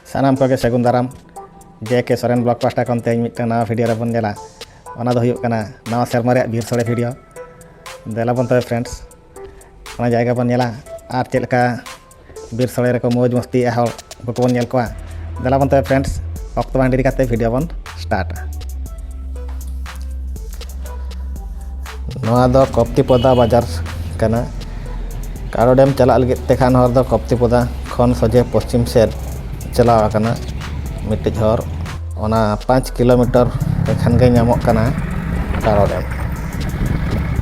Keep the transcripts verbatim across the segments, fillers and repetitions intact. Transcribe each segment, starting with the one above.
ᱥᱟᱱᱟᱢ ᱠᱚᱜᱮ ᱥᱟᱹᱜᱩᱱ ᱫᱟᱨᱟᱢ᱾ ᱡᱮ ᱠᱮ ᱥᱚᱨᱮᱱ ᱵᱞᱚᱜ ᱯᱟᱦᱴᱟ ᱠᱷᱚᱱ ᱛᱮᱦᱮᱧ ᱢᱤᱫᱴᱟᱝ ᱱᱟᱣᱟ ᱵᱷᱤᱰᱤᱭᱳ ᱨᱮᱵᱚᱱ ᱧᱮᱞᱟ᱾ ᱚᱱᱟ ᱫᱚ ᱦᱩᱭᱩᱜ ᱠᱟᱱᱟ ᱱᱟᱣᱟ ᱥᱮᱨᱢᱟ ᱨᱮᱭᱟᱜ ᱵᱤᱨ ᱥᱳᱲᱮ ᱵᱷᱤᱰᱤᱭᱳ᱾ ᱫᱮᱞᱟ ᱵᱚᱱ ᱛᱚᱵᱮ ᱯᱷᱨᱮᱱᱰᱥ, ᱚᱱᱟ ᱡᱟᱭᱜᱟ ᱵᱚᱱ ᱧᱮᱞᱟ ᱟᱨ ᱪᱮᱫ ᱞᱮᱠᱟ ᱵᱤᱨ ᱥᱳᱲᱮ ᱨᱮᱠᱚ ᱢᱚᱡᱽ ᱢᱚᱥᱛᱤᱭᱮᱫᱼᱟ ᱦᱚᱲ, ᱩᱱᱠᱩ ᱠᱚᱵᱚᱱ ᱧᱮᱞ ᱠᱚᱣᱟ᱾ ᱫᱮᱞᱟ ᱵᱚᱱ ᱛᱚᱵᱮ ᱯᱷᱨᱮᱱᱰᱥ, ᱚᱠᱛᱚ ᱵᱟᱝ ᱰᱮᱨᱤ ᱠᱟᱛᱮ ᱵᱷᱤᱰᱤᱭᱳ ᱵᱚᱱ ᱥᱴᱟᱨᱴᱟ᱾ ᱱᱚᱣᱟ ᱫᱚ ᱠᱚᱯᱛᱤᱯᱚᱫᱟ ᱵᱟᱡᱟᱨ ᱠᱟᱱᱟ᱾ ᱠᱟᱨᱳ ᱰᱮᱢ ᱪᱟᱞᱟᱜ ᱞᱟᱹᱜᱤᱫ ᱛᱮᱠᱷᱟᱱ ᱦᱚᱨ ᱫᱚ ᱠᱚᱯᱛᱤᱯᱚᱫᱟ ᱠᱷᱚᱱ ᱥᱚᱡᱷᱮ ᱯᱚᱥᱪᱤᱢ ᱥᱮᱫ ᱪᱟᱞᱟᱣ ᱟᱠᱟᱱᱟ ᱢᱤᱫᱴᱤᱡ ᱦᱚᱨ᱾ ᱚᱱᱟ ᱯᱟᱸᱪ ᱠᱤᱞᱳᱢᱤᱴᱟᱨ ᱛᱮᱠᱷᱟᱱ ᱜᱮ ᱧᱟᱢᱚᱜ ᱠᱟᱱᱟ ᱠᱟᱨᱳ ᱰᱮᱢ᱾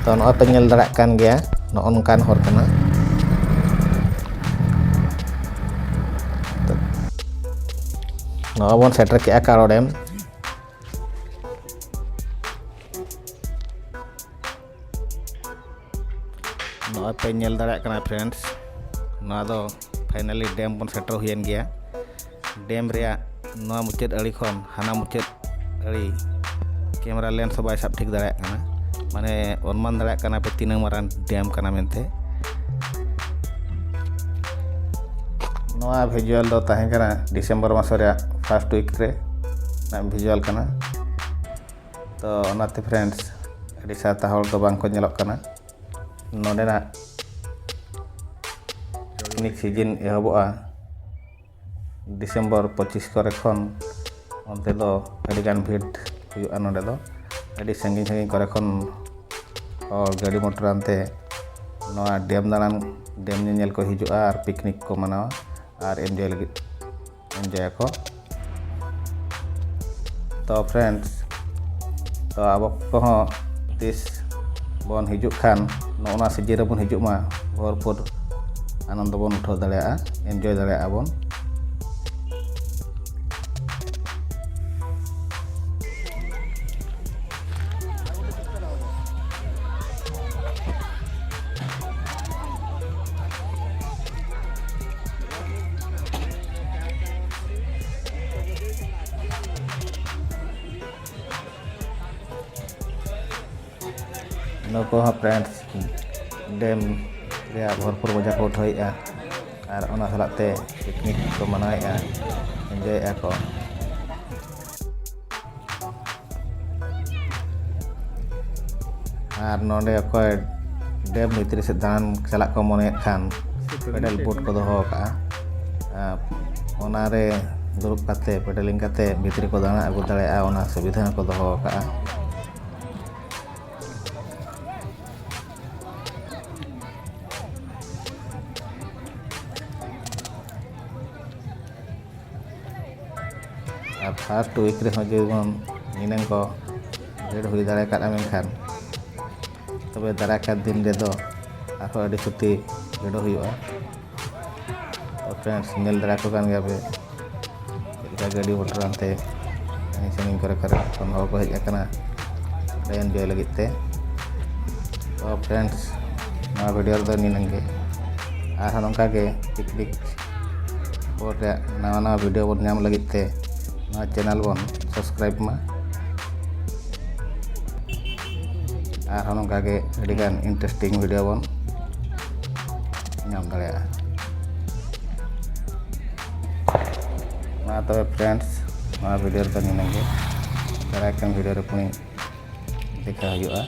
ᱛᱚ, ᱱᱚᱜᱼᱚᱭ ᱯᱮ ᱧᱮᱞ ᱫᱟᱲᱮᱭᱟᱜ ᱠᱟᱱ ᱜᱮᱭᱟ, ᱱᱚᱜᱼᱚ ᱱᱚᱝᱠᱟᱱ ᱦᱚᱨ ᱠᱟᱱᱟ᱾ ᱱᱚᱜᱼᱚᱭ ᱵᱚᱱ ᱥᱮᱴᱮᱨ ᱠᱮᱜᱼᱟ ᱠᱟᱨᱳ ᱰᱮᱢ᱾ ᱱᱚᱜᱼᱚᱭ ᱯᱮ ᱧᱮᱞ ᱫᱟᱲᱮᱭᱟᱜ ᱠᱟᱱᱟ ᱯᱷᱨᱮᱱᱰᱥ, ᱱᱚᱣᱟ ᱫᱚ ᱯᱷᱟᱭᱱᱟᱞᱤ ᱰᱮᱢ ᱵᱚᱱ ᱥᱮᱴᱮᱨ ᱦᱩᱭᱮᱱ ᱜᱮᱭᱟ᱾ ᱰᱮᱢ ᱨᱮᱭᱟᱜ ᱱᱚᱣᱟ ᱢᱩᱪᱟᱹᱫ ᱟᱲᱮ ᱠᱷᱚᱱ ᱦᱟᱱᱟ ᱢᱩᱪᱟᱹᱫ ᱟᱲᱮ ᱠᱮᱢᱮᱨᱟ ᱞᱮᱱᱥ ᱦᱚᱸ ᱵᱟᱭ ᱥᱟᱵ ᱴᱷᱤᱠ ᱫᱟᱲᱮᱭᱟᱜ ᱠᱟᱱᱟ, ᱢᱟᱱᱮ ᱚᱱᱩᱢᱟᱱ ᱫᱟᱲᱮᱭᱟᱜ ᱠᱟᱱᱟ ᱯᱮ ᱛᱤᱱᱟᱹᱜ ᱢᱟᱨᱟᱝ ᱰᱮᱢ ᱠᱟᱱᱟ ᱢᱮᱱᱛᱮ᱾ ᱱᱚᱣᱟ ᱵᱷᱤᱡᱩᱣᱟᱞ ᱫᱚ ᱛᱟᱦᱮᱸ ᱠᱟᱱᱟ ᱰᱤᱥᱮᱢᱵᱚᱨ ᱢᱟᱥ ᱨᱮᱭᱟᱜ ᱯᱷᱟᱥᱴ ᱣᱤᱠ ᱨᱮ ᱱᱟᱜ ᱵᱷᱤᱡᱩᱣᱟᱞ ᱠᱟᱱᱟ᱾ ᱛᱚ, ᱚᱱᱟᱛᱮ ᱯᱷᱨᱮᱱᱰᱥ, ᱟᱹᱰᱤ ᱥᱟᱦᱛᱟ ᱦᱚᱲ ᱫᱚ ᱵᱟᱝ ᱠᱚ ᱧᱮᱞᱚᱜ ᱠᱟᱱᱟ᱾ ᱱᱚᱰᱮᱱᱟᱜ ᱯᱤᱠᱱᱤᱠ ᱥᱤᱡᱤᱱ ᱮᱦᱚᱵᱚᱜᱼᱟ ᱰᱤᱥᱮᱢᱵᱚᱨ ᱯᱚᱸᱪᱤᱥ ᱠᱚᱨᱮ ᱠᱷᱚᱱ᱾ ᱚᱱᱛᱮ ᱫᱚ ᱟᱹᱰᱤᱜᱟᱱ ᱵᱷᱤᱲ ᱦᱩᱭᱩᱜᱼᱟ᱾ ᱱᱚᱰᱮ ᱫᱚ ᱟᱹᱰᱤ ᱥᱟᱺᱜᱤᱧ ᱥᱟᱺᱜᱤᱧ ᱠᱚᱨᱮ ᱠᱷᱚᱱ ᱦᱚᱲ ᱜᱟᱹᱰᱤ ᱢᱚᱴᱚᱨ ᱟᱱᱛᱮ ᱱᱚᱣᱟ ᱰᱮᱢ ᱫᱟᱬᱟᱱ, ᱰᱮᱢ ᱧᱮᱧᱮᱞ ᱠᱚ ᱦᱤᱡᱩᱜᱼᱟ ᱟᱨ ᱯᱤᱠᱱᱤᱠ ᱠᱚ ᱢᱟᱱᱟᱣᱟ ᱟᱨ ᱮᱱᱡᱚᱭ ᱞᱟᱹᱜᱤᱫ ᱮᱱᱡᱚᱭᱟᱠᱚ᱾ ᱛᱚ ᱯᱷᱨᱮᱱᱰᱥ, ᱛᱚ ᱟᱵᱚ ᱠᱚᱦᱚᱸ ᱛᱤᱥ ᱵᱚᱱ ᱦᱤᱡᱩᱜ ᱠᱷᱟᱱ ᱱᱚᱜᱼᱚ ᱱᱚᱣᱟ ᱥᱤᱡᱤᱱ ᱨᱮᱵᱚᱱ ᱦᱤᱡᱩᱜ ᱢᱟ, ᱵᱷᱚᱨᱯᱩᱨ ᱟᱱᱚᱱᱫᱚ ᱵᱚᱱ ᱩᱴᱷᱟᱹᱣ ᱫᱟᱲᱮᱭᱟᱜᱼᱟ, ᱮᱱᱡᱚᱭ ᱫᱟᱲᱮᱭᱟᱜᱼᱟ ᱵᱚᱱ᱾ ᱱᱩᱠᱩ ᱦᱚᱸ ᱯᱷᱨᱮᱱᱰᱥ ᱰᱮᱢ ᱨᱮᱭᱟᱜ ᱵᱷᱚᱨᱯᱩᱨ ᱢᱚᱡᱟ ᱠᱚ ᱩᱴᱷᱟᱹᱣᱮᱫᱼᱟ᱾ ᱟᱨ ᱚᱱᱟ ᱥᱟᱞᱟᱜ ᱛᱮ ᱯᱤᱠᱱᱤᱠ ᱠᱚ ᱢᱟᱱᱟᱣᱮᱫᱼᱟ, ᱮᱱᱡᱚᱭᱮᱫᱼᱟ ᱠᱚ᱾ ᱟᱨ ᱱᱚᱰᱮ ᱚᱠᱚᱭ ᱰᱮᱢ ᱵᱷᱤᱛᱨᱤ ᱥᱮᱫ ᱫᱟᱬᱟᱱ ᱪᱟᱞᱟᱜ ᱠᱚ ᱢᱚᱱᱮᱭᱮᱫ ᱠᱷᱟᱱ, ᱯᱮᱰᱮᱞ ᱵᱳᱴ ᱠᱚ ᱫᱚᱦᱚ ᱟᱠᱟᱫᱼᱟ᱾ ᱟᱨ ᱚᱱᱟᱨᱮ ᱫᱩᱲᱩᱵ ᱠᱟᱛᱮ, ᱯᱮᱰᱮᱞᱤᱝ ᱠᱟᱛᱮ ᱵᱷᱤᱛᱨᱤ ᱠᱚ ᱫᱟᱬᱟ ᱟᱹᱜᱩ ᱫᱟᱲᱮᱭᱟᱜᱼᱟ, ᱚᱱᱟ ᱥᱩᱵᱤᱫᱷᱟ ᱦᱚᱸᱠᱚ ᱫᱚᱦᱚ ᱟᱠᱟᱫᱼᱟ᱾ ᱟᱨ ᱯᱷᱟᱥᱴ ᱩᱭᱤᱠ ᱨᱮᱦᱚᱸ ᱡᱮᱢᱚᱱ ᱧᱤᱱᱟᱹᱝ ᱠᱚ ᱵᱷᱤᱲ ᱦᱩᱭ ᱫᱟᱲᱮ ᱠᱟᱫᱼᱟ, ᱢᱮᱱᱠᱷᱟᱱ ᱛᱚᱵᱮ ᱫᱟᱨᱟᱭ ᱠᱟᱱ ᱫᱤᱱ ᱨᱮᱫᱚ ᱟᱨᱦᱚᱸ ᱟᱹᱰᱤ ᱥᱩᱛᱤ ᱵᱷᱤᱲ ᱦᱩᱭᱩᱜᱼᱟ᱾ ᱛᱚ ᱯᱷᱨᱮᱱᱰᱥ, ᱧᱮᱞ ᱫᱟᱲᱮ ᱠᱚ ᱠᱟᱱ ᱜᱮᱭᱟ ᱯᱮ ᱪᱮᱫ ᱞᱮᱠᱟ ᱜᱟᱹᱰᱤ ᱢᱚᱴᱚᱨ ᱟᱱᱛᱮ ᱥᱟᱺᱜᱤᱧ ᱥᱟᱺᱜᱤᱧ ᱠᱚᱨᱮ ᱠᱚᱨᱮ ᱠᱷᱚᱱ ᱦᱚᱲ ᱠᱚ ᱦᱮᱡ ᱟᱠᱟᱱᱟ ᱚᱸᱰᱮ ᱮᱱᱡᱚᱭ ᱞᱟᱹᱜᱤᱫ ᱛᱮ᱾ ᱛᱚ ᱯᱷᱨᱮᱱᱰᱥ, ᱱᱚᱣᱟ ᱵᱷᱤᱰᱤᱭᱳ ᱨᱮᱫᱚ ᱱᱤᱱᱟᱹᱝ ᱜᱮ᱾ ᱟᱨᱦᱚᱸ ᱱᱚᱝᱠᱟ ᱜᱮ ᱯᱤᱠᱱᱤᱠ ᱥᱯᱚᱴ ᱨᱮᱭᱟᱜ ᱱᱟᱣᱟ ᱱᱟᱣᱟ ᱵᱷᱤᱰᱤᱭᱳ ᱵᱚᱱ ᱧᱟᱢ ᱞᱟᱹᱜᱤᱫ ᱛᱮ ᱱᱚᱣᱟ ᱪᱮᱱᱮᱞ ᱵᱚᱱ ᱥᱟᱵᱥᱠᱨᱟᱭᱤᱵᱽ ᱢᱟ᱾ ᱟᱨᱦᱚᱸ ᱱᱚᱝᱠᱟ ᱜᱮ ᱟᱹᱰᱤᱜᱟᱱ ᱤᱱᱴᱟᱨᱮᱥᱴᱤᱝ ᱵᱷᱤᱰᱤᱭᱳ ᱵᱚᱱ ᱧᱟᱢ ᱫᱟᱲᱮᱭᱟᱜᱼᱟ᱾ ᱢᱟ ᱛᱚᱵᱮ ᱯᱷᱨᱮᱱᱰᱥ, ᱱᱚᱣᱟ ᱵᱷᱤᱰᱤᱭᱳ ᱨᱮᱫᱚ ᱱᱤᱱᱟᱹᱝ ᱜᱮ᱾ ᱫᱟᱨᱟᱭ ᱠᱟᱱ ᱵᱷᱤᱰᱤᱭᱳ ᱨᱮ ᱯᱩᱱᱤ ᱫᱮᱠᱷᱟ ᱦᱩᱭᱩᱜᱼᱟ᱾